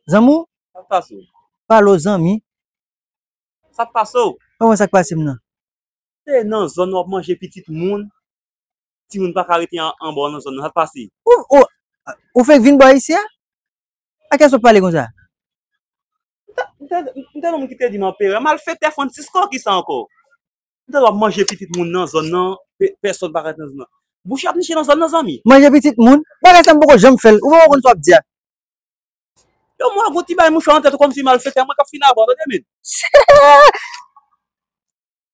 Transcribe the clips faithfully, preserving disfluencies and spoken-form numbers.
Zanmi w? Sa k pase w? Pale w zanmi. Sa k pase w? Kòman sa k pase m nan? Se nan zòn nan w ap manje pitit moun. Timoun pa ka rete an, anba w nan zòn nan. Sa k pase? Ou, ou, ou fenk vin bò isi a? A kiyès w ap pale konsa? M te, m te, m te nan moun ki te di m anperè. Malfektè Francisco, kisa ankò? M te w ap manje pitit moun nan zòn nan, pe-, pèsòn pa ka rete nan zòn nan. Bouch ap niche nan zòn nan, zanmi. Manje pitit moun? Bagay sa m poko janm fè l. Ou pa konn sa w ap di a. Yo, mwen gon ti bay mouchwa nan tèt ou kòmsi malfektè, mwen k ap fin avè w, tande men.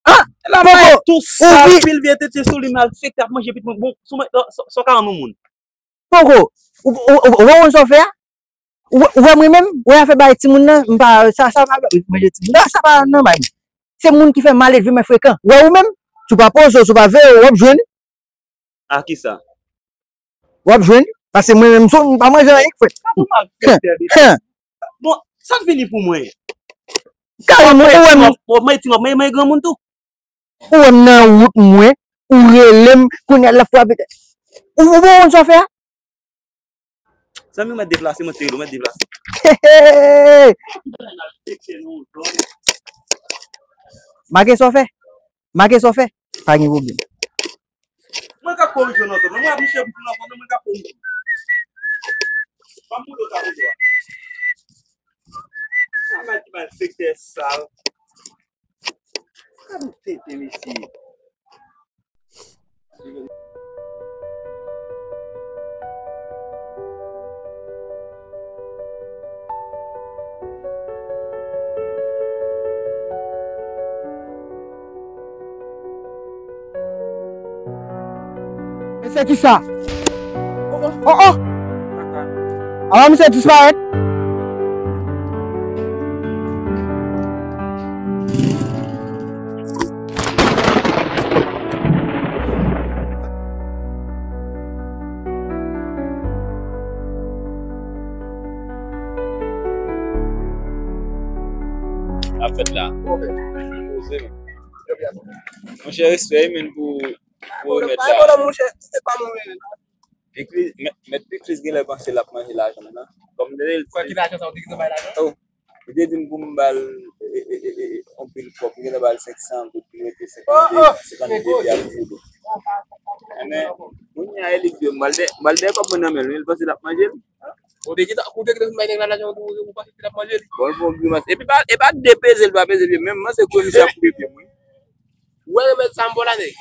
Ah! L ap bay tou sal, pil vye tete sou li, malfektè ap manje pitit moun. Bon, sou mwen, sa w ka rann yon moun. Poko, ou, ou, ou, ou pa konn sa w fè a? Ou, ou wè mwen menm, ou wè afè bay timoun nan, m pa, sa, sa pa manje timoun nan, sa pa nòmal. Se moun ki fè maledve, men frekan. Ou wè ou menm, si w pa poze w, si w pa veye w, w ap jwenn. A kisa? W ap jwenn, paske mwen menm, m pa manje anyen k fèt. Sa pou malfektè li. Bon, sa k vini pou mwen? Kareman, ou wè m. Mwen, mwen, mwen, mwen granmoun tou. Ou wè m nan wout mwen, ou rele m, kounye a l ap frape. Ou, ou pa konn sa w fè a? Zanmi, ou mèt deplase, mwen te rele w, ou mèt deplase. Hey, hey, hey. Make sa w fè. Make sa w fè. Pa gen pwoblèm. Mwen ka korije w nan zòn nan. Mwen ap niche pou nan zòn nan, mwen ka korije w. Pa m moute w sa pou dwa. Sa bay ti malfektè sal. Gad yon tete, mesye. E se kisa? Oh, oh. Avan misye disparèt. Ap fèt la. Monchè, respè, wi, men pou, pou remèd la. Pikliz, mèt, mèt Pikliz genlè panse l ap manje lajan m nan. Kòm li te di, ki lajan sa w te gentan bay lajan? Oh, li te di m pou m ba l, e, e, e, e, e, yon pil kòb, m gentan ba l senk san goud, li rete senkannde, senkannde pya pou li. Enben, kounye a, e li k di yo, m ba l de, m ba l de kòb mwen nan men l, wi, li panse l ap manje l. Ou te gentan, ou te gentan fin bay nèg la lajan, ou, ou panse l ap manje l? Bon, l fè yon grimas. Epi pa, e pa de peze l pa peze l, menm mwen se koupe misye ap koupe pye m, wi. Ou wè remèd sa m ba w la, nèg?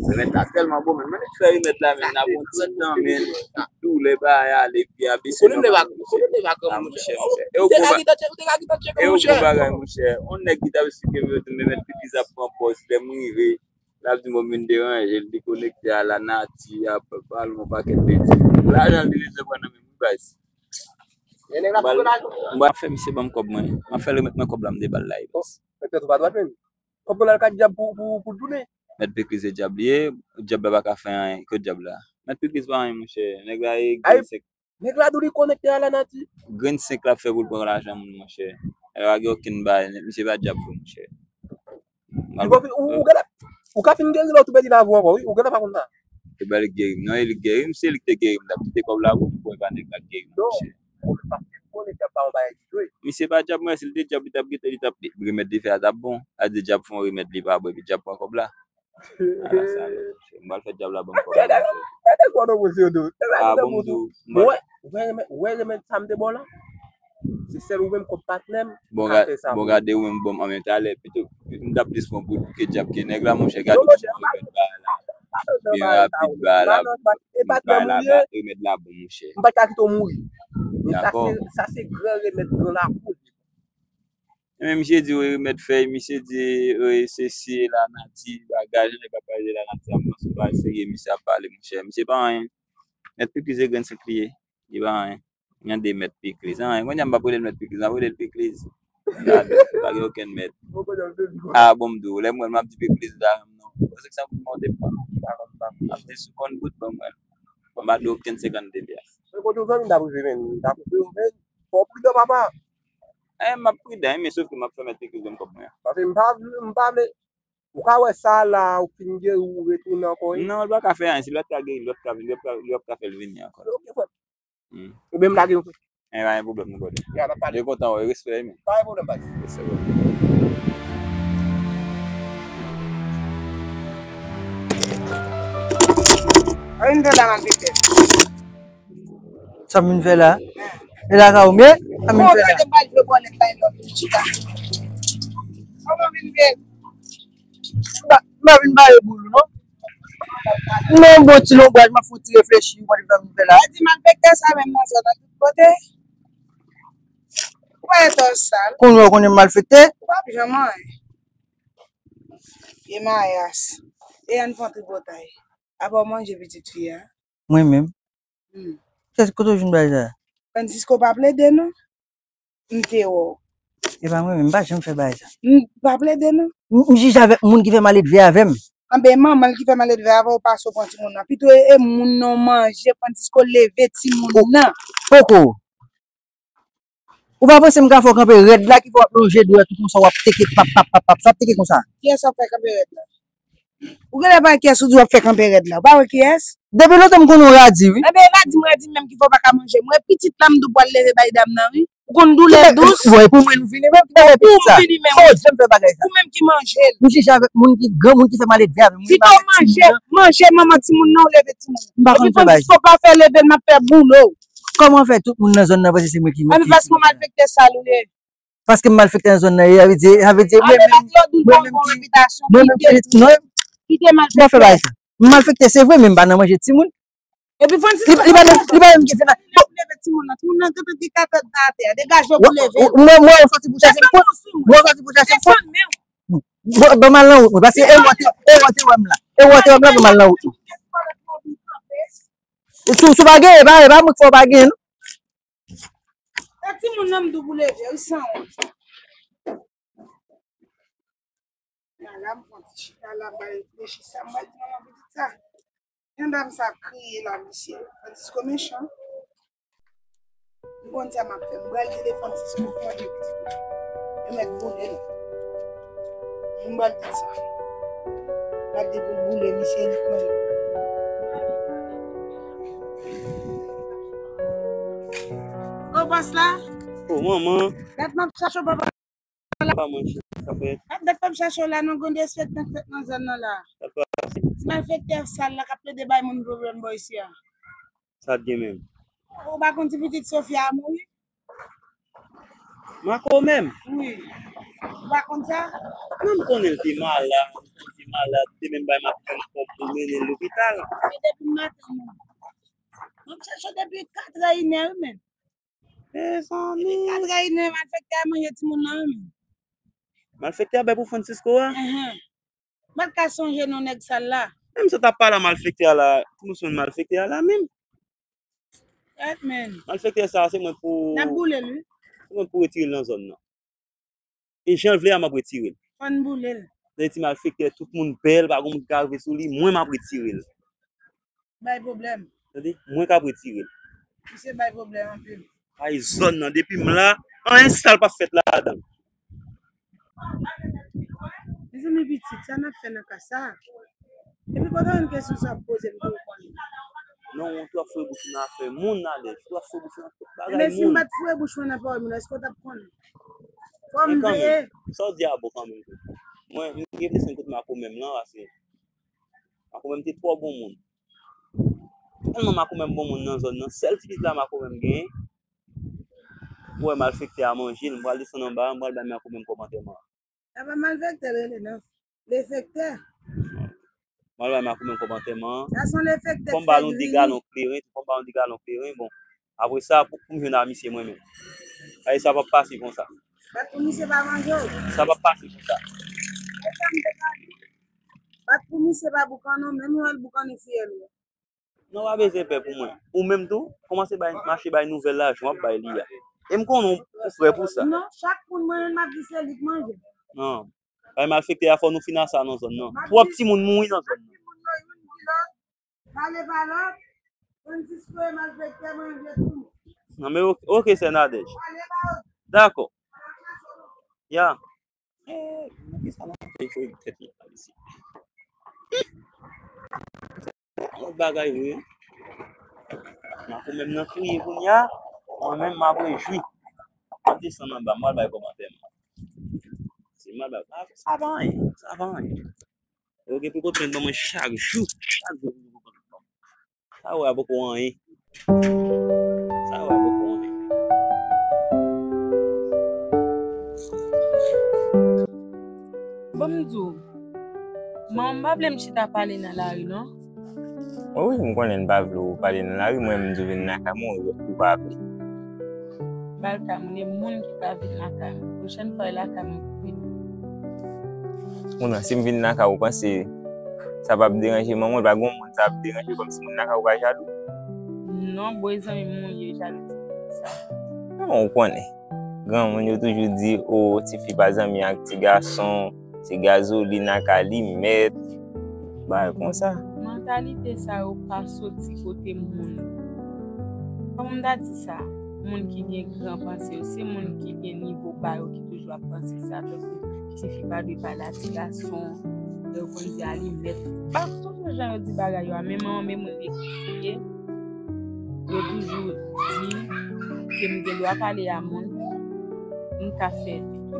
Remèd la tèlman bon, men mwen fè remèd la, men n ap yon ti tan, men doulè pa ale, epi a bese. Konnen m lè pa, konnen m lè pa granmoun, monchè. Ou te ka gentan tcheke, ou te ka gentan tcheke, monchè. E yon gwo bagay, monchè. Yon nèg ki t ap esplike m, yo di m, men mèt Pikliz ap pran pòz, lè m rive, l ap di m, bon, m vin deranje l, li konekte a lanati, ap pale yon pakèt betiz. Lajan li bezwen pran nan men m, wi, baz. M pral fè misye ban m kòb mwen. M ap fè l remèt mwen kòb la m te ba l la, wi, baz. Mèt Pèt ou pa dwat menm. Kòb mwen la l ka dyab pou, pou, pou jounen. Mèt Pikliz se dyab li ye, dyab la pa ka fè anyen. Kot dyab la? Mèt Pikliz pa anyen, monchè. Nèg la e grenn senk. Nèg la di w li konekte a lanati. Grenn senk l ap fè pou l pran lajan moun, monchè. Nèg la pa gen okenn bagay, misye pa dyab vre, monchè. Ou, ou, ou genlè, ou ka fin geri la, ou tou pèdi lavi w ankò, wi. Ou genlè pa konn sa. E ba li k geri m. Non, e li k geri m, se li k te geri m. L ap kite kòb la pou m, pou e pa nèg la k geri m, monchè. Misye pa dyab, mwen, si l te dyab, li t ap gentan, li t ap, remèd li fè a t ap bon. A di dyab fè yon remèd, li pa bon, epi dyab pran kòb la. Ala sa, m pral fè dyab la ban m kòb la, monchè. A, bon, m di w, m pral. Ou wè remèd, ou wè remèd sa m te ba w la? Se sèl ou menm kòm patnè m ka fè sa pou mwen. Bon, gade ou menm, bon, an menm talè, pito, m t ap plis pran bout ke dyab ke nèg la, monchè, gade ou ti remèd ba la. Byen rapid ba la, ba la, remèd la bon, monchè. M pa t ka kite w mouri. Men sa se, sa se gran remèd gran lakou. Men misye di, wi, remèd fèy, misye di, wi, se si lanati, bagay, jan nèg ap pale de lanati, a, mwen, se pa serye, misye ap pale, monchè. Misye pa anyen. Mèt Pikliz se grenn senk li ye. Li pa anyen. Tande Mèt Pikliz. Anyen. Kounye a m p ap rele l Mèt Pikliz, m ap rele l Pikliz. Gade, pa gen okenn mèt. A, bon, m di w, lè m wè l, m ap di Pikliz la, non. Paske sa pou monte pran. M ap di sou konn bout, ban mwen. M pa dwe okenn senkannde pya. Mwen konn yon zanmi m t ap rive, men, m t ap rive, men, fò w pridan, papa. E, m ap pridan, men sòf ke m ap fè Mèt Pikliz ban m kòb mwen an. Paske m pa vle, m pa vle, ou ka wè sa la, ou fin geri, ou retounen ankò, wi. Non, l pa ka fè anyen. Si lòt ka geri, lòt ka vin, lòt ka, lòt ka fè l vini ankò. Ok, frè m. Hmm. Oubyen m lage yon E pa gen pwoblèm, non, brother. Ya, n ap pale. Yo kontan wè, respè, men. Pa gen pwoblèm, baz. Respè, brother. Ann fè la, malfektè. Sa m vin fè la? E la ka ou mye? Sa m vin fè la? Bon, gade, m pral jwe bòlèt bay lòt moun chita. Kòman vin fè? M pa, m pa vin bare boul, non. M nan yon bon ti lonbraj, m ap fè yon ti reflechi, ou konn sa m vin fè la. Sa di malfektè sa menm nan zòn nan tout kote. Ou pa etò sal. Kounye a ou konnen m malfektè? Ou p ap janm anyen. E mayas. E ann fè yon tripotay. Apa w manje pitit fi a? Mwen menm? Hmm. Kiyès kote w jwenn bagay sa? Francisco pa plede non. M te wè w. E pa mwen menm, m pa janm fè bagay sa. M pa plede non. M, m jije avèk moun ki fè maledve avè m. Anben manman l ki fè maledve avè w pase w pran timoun nan. Pito e, e moun nan w manje, Francisco leve timoun nan. Poko. Ou pa panse m ka fè w kanpe rèd la ki fè w ap lonje do w tou konsa w ap teke pap, pap, pap, pap, sa w ap teke konsa? Kiyès w ap fè kanpe rèd la? Ou genlè pa kiyès ou di w ap fè kanpe rèd la. Ou pa wè kiyès? Depi lontan m konnen w radi, wi. Anben radi m radi menm ki fè w pa ka manje. Mwen pitit la m tou pral leve bay dam nan, wi. Ou konn doulè dous. Bon, e pou mwen nou vini menm, ki bagay pitit sa? Pou m vini menm. Sa w janm fè bagay sa? Ou menm ki manje l. M jije avèk moun ki granmoun ki fè maledve avè m. Pito manje, manje manman timoun nan, ou leve timoun nan. M pa konn fè bagay sa. Francisco pa fè leve l, m ap fè boule w. Kòman fè tout moun nan zòn nan panse se mwen ki, ki, ki... Anben paske w malfektè sal ou ye. Paske m malfektè nan zòn nan, e, sa vle di, sa vle di, mwen menm, mwen menm ki, mwen menm ki, non, ki te malfektè. M pa fè bagay sa. M malfektè, se vre, men m pa nan manje timoun. Epi Francisco li pa, li pa menm, li pa menm gen fè nan. Leve timoun nan, timoun nan gentan gen katòz nan atè a, degaje w pou leve. Mwen, mwen, ou soti pou chache m fòt. Mwen, ou soti pou chache m fòt. Bon, bon, m al nan wout mwen, paske e wè w te, e wè w te wè m la. E wè w te wè m la, bon, m al nan wout mwen. Si, si w pa genyen, e pa, e pa mwen ki fè w pa genyen, non. E timoun nan m di w pou leve, wi, sanwont. Nan la, m pran ti chita la, m pral reflechi sa m pral di manman pitit sa. Jan dam sa ap kriye la, mesye. Francisco mechan. M konn sa m ap fè. M pral di Francisco pou mande pitit ou. Yo mèt boule l. M pral di sa. M pral di pou l boule misye, li k mande. O bòs la? O manman. Dat m ap chache w, papa. Pa manje, sa fè. Ap dat p ap chache w la non, gen de fèt nan fèt nan zòn nan la. Ti malfektè sal la k ap plede bay moun pwoblèm bò isi a. Sa t gen menm? Ou pa konn ti pitit Sofia a mouri? Mako menm? Wi. Ou pa konn sa? Non, m konnen l te malad, li te malad, te menm bay mako menm kòb pou mennen l lopital. Se depi maten, non. M ap chache w depi katrè, inè, wi, menm. Mezanmi. Depi katrè inè, malfektè a manje timoun nan, wi, menm. Malfektè a bay pou Francisco a? Enhen. M pa t ka sonje non nèg sal la. Menm sa t ap pale a malfektè a la, pou nou sonn malfektè a la menm. Gad, men. Malfektè sa, se mwen pou... N ap boule l, wi. Se mwen pou retire l nan zòn nan. E jan l vle a, m ap retire l. Fò n boule l. Lè ti malfektè, tout moun pè l, pa gen moun ki ka rive sou li, mwen m ap retire l. Bay pwoblèm. Tande, mwen k ap retire l. Misye bay pwoblèm anpil. Ay, zòn nan, depi m la, anyen sal p ap fèt ladan l. Mezanmi pitit, sa n ap fè nan ka sa? Epi pa t anyen kesyon sa ap poze m pou w konnen. Non, ou twò foure bouch ou nan afè moun, Nadège. Ou twò foure bouch ou nan tout bagay moun. Men si m pa t foure bouch mwen nan pawòl moun, èske w t ap konnen? Fò m veye. Sa w di a bon kanmenm tou. Mwen, m gen enpresyon kote Mako menm lan, paske Mako menm te twò bon moun. Tèlman Mako menm bon moun nan zòn nan, sèl ti pitit la Mako menm genyen. Ou wè malfektè a manje l, m pral desann anba a, m pral bay Mako menm kòb antèman an. Apa malfektè l rele non. Lefektè. M al bay Mako menm kòb antèman an. Sa se yon lefektè ki fè gri. Fò m ba l yon de galon kleren, fò m ba l yon de galon kleren, bon. Apre sa, pou, pou m jwenn a misye mwen menm. Ay, sa p ap pase konsa. Bat pou misye pa manje w. Sa p ap pase konsa. E sa m te ka di. Bat pou misye pa boukannen w, menm jan l boukannen fiyèl ou. Non, pa bezwen pè pou mwen. Ou menm tou, kòmanse bay, mache bay nouvèl la, jan w ap bay li a. E m konnen w frè pou sa. Non, chak moun mwen menm m ap di se li k manje. Non. Bay malfektè a, fò nou fin a sa nan zòn nan. Twòp timoun mouri nan zòn nan. Pale pa lòt, Francisco e malfektè manje timoun. Non, men ok, ok, sè Nadège. Pale pa lòt. Dakò. Ya. Eh, ki sa nan fè fè tèt li pa isi. Yon lòt bagay vre. Mako menm nan kriye kounye a. Mwen menm, m ap rejwi. M ap desann anba, m pral bay kòmantè m. Si m al bay, sa, sa pa anyen, sa pa anyen. Yo gen pou konprann ban mwen chak jou, chak jou pou konprann ban mwen. Sa w wè a poko anyen. Sa w wè a poko anyen. Bon, m di w, man, m pa vle m chita pale nan lari, non. Wi, wi, m konnen n pa vle w pale nan lari, mwen m di w vin lakay mwen, ou, ou pa vle. Ba l kay mwen, e moun ki pa vin lakay mwen. Pwochèn fwa, e lakay mwen pou vini. Kounye a, si m vin lakay ou, ou panse sa p ap deranje manman w? Pa gen yon moun sa ap deranje kòmsi moun lakay ou ka jalou? Non, boy, zanmi m ou ye, jalouzi sa. Non, ou konnen. Granmoun yo toujou di, o, tifi pa zanmi ak ti gason, se gazolin ak alimèt, bagay konsa. Mantalite sa yo pa soti kote moun. Kòman m ta di sa? Moun ki gen gran panse yo, se moun ki gen nivo ba yo ki toujou ap panse sa. Tankou tifi pa dwe pale a ti gason, yo konn di alimèt. Pa toujou jan yo di bagay yo a, men manman men moun li ye. Yo toujou di ke m gen dwa pale a moun, m ka fè tout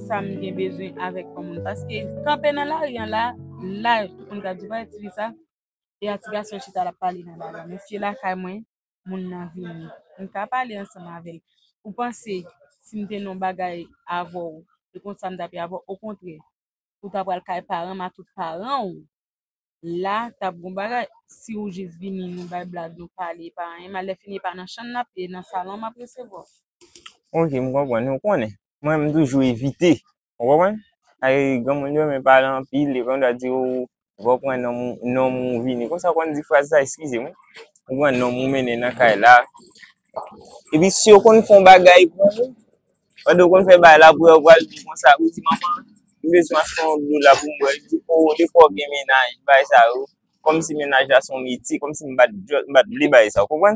sa m gen bezwen avèk yon moun. Paske kanpe nan lari an la, la, tout moun ka di, "Bagay ti fi sa, e a ti gason chita l ap pale nan lari an." Men si lakay mwen, moun nan vini. M ka pale ansanm avè l. Ou panse si m te nan yon bagay avè w, e konsa m t ap ye avè w? Okontrè, ou ta pral kay paran m a tout paran w. La, t ap gon bagay. Si w jis vini, nou bay blag, nou pale, pa anyen. Malè fini, e pa nan chanm n ap ye, nan salon m ap resevwa w. Ok, m konprann, ou konnen. Mwen, m toujou evite. Ou konprann? Ay, granmoun yo renmen pale anpil, yo konn di, o, ou pran nonm ou, nonm ou vini. Konsa, ou konn di fraz sa, eskize m, wi. Ou pran nonm ou mennen nan kay la. Epi, si yo konn fè yon bagay pou ou, pandan w konn fè bagay la, pou yo pral di konsa, ou di, "Manman, m bezwen achte yon dlo la pou m bwè." Li di, "O, depi w gen mennaj, bagay sa yo." Kòmsi mennaj la se yon metye, kòmsi m pa t, m pa t vle bagay sa, ou konprann?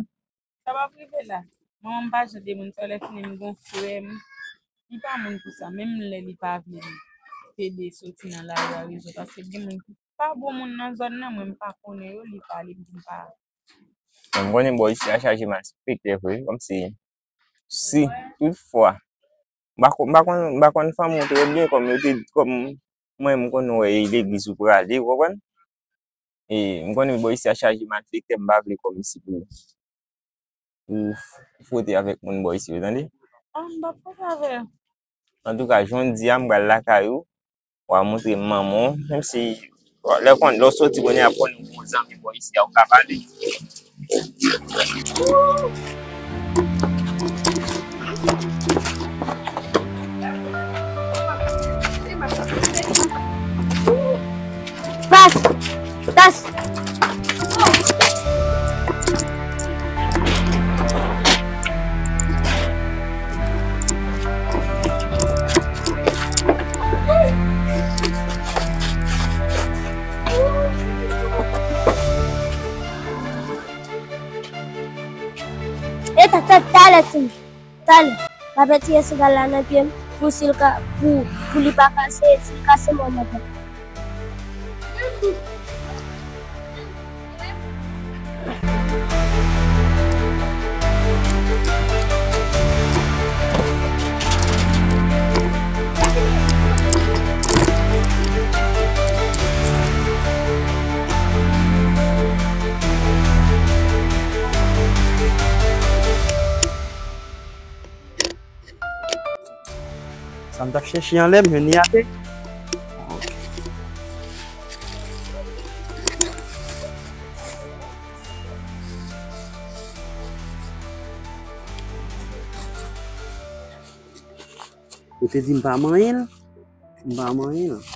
Sa p ap rive la. Manman m pa jan de moun sa, lè fini m gon frè m. Li pa moun pou sa, menm lè li pa vle m pede soti nan lari a rezon, paske gen moun ki pa bon moun nan zòn nan, mwen m pa konnen yo, li pale m di m pa. Mwen m konnen bò isi a chaje malfektè vre, kòmsi si toutfwa, m pa kon-, m pa konn, m pa konn fanmi w trè byen, kòm yo te, kòm mwen, m konn wè e legliz ou prale, ou konprann? E m konnen bò isi a chaje malfektè, m pa vle kòmsi pou, pou fwote avèk moun bò isi yo, tande? Ah, m p ap fwote avè yo. Antouka, jodi a, m pral lakay ou. W a montre m manman w, menm si lè w konn, lè w soti kounye a, ap konnen yon bon zanmi bò isi a, ou ka pale. Pas! Tas! E ta, ta, talè, timoun. Talè, m ap retire siga la nan pye m pou si l ka, pou, pou li pa kase, si l kase mò m ap. Sa m t ap chèche anlè m, jwenn li atè. Yo te di m pa manyen l, m pa manyen l.